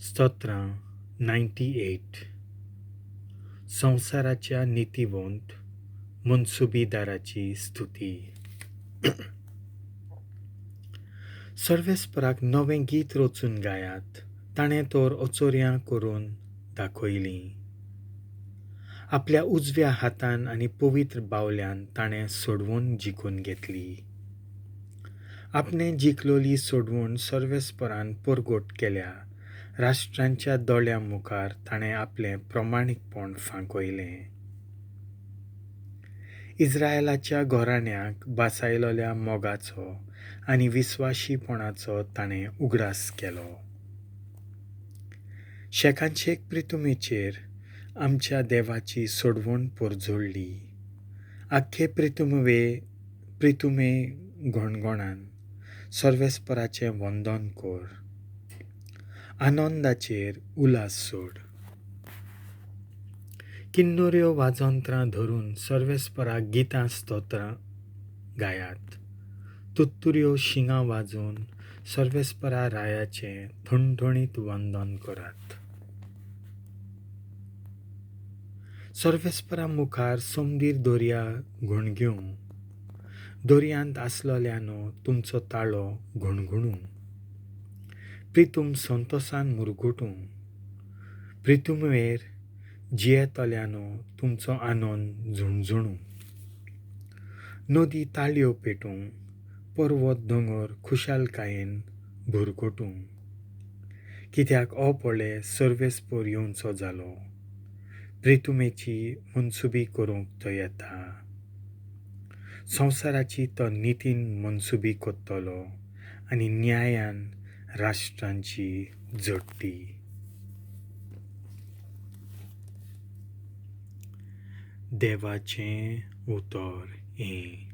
स्तोत्रां 98. संवसाराच्या नितीवंत मनसुबीदाराची स्तुती. सर्वेस्पराक नवें गीत रचून गायात, ताणें तर अचोर्यां करून दाखयलीं. आपल्या उजव्या हातान आनी पवित्र बावल्यान ताणें सोडवून जिखून घेतली. आपणें जिखलोली सोडवून सर्वेस्परान परगट केल्या. राष्ट्रांच्या दोळ्यां मुखार ताणें आपलें प्रमाणीकपण फांकयलें. इस्रायलाच्या घराण्याक बासायलोल्या मोगाचो आनी विस्वाशीपणाचो ताणें उगडास केलो. शेकानशेक प्रितुमेचेर आमच्या देवाची सोडवण परजळ्ळी. आख्खे प्रितुमे घणघणान सर्वेस्पराचें वंदन कर, आनंदाचेर उल्हास सोड. किन्नऱ्यो वाजंत्रां धरून सर्वेस्पराक गितां स्तोत्रां गायात. तुत्तुऱ्यो शिंगां वाजोवन सर्वेस्परा रायाचें ठणठणीत वंदन करात. सर्वेस्परा मुखार सोमदीर दर्या घणघेवं, दर्यांत आसलोल्यानो तुमचो ताळो घणघणूं. प्रितूम संतोसान मुरगुटूं, प्रितुमेर जियेतल्यानो तुमचो आनंद झुणझुणूं. नदी ताळयो पेटूं, पर्वत दोंगर खुशालकायेन भुरकटूं. कित्याक हो पळय सर्वेस्पर येवचो जालो, प्रितुमेची मनसुबी करूंक तो येता. संवसाराची तो नितीन मनसुबी करतलो आनी न्यायान राष्ट्रांची जोडटी. देवाचें उतर हें.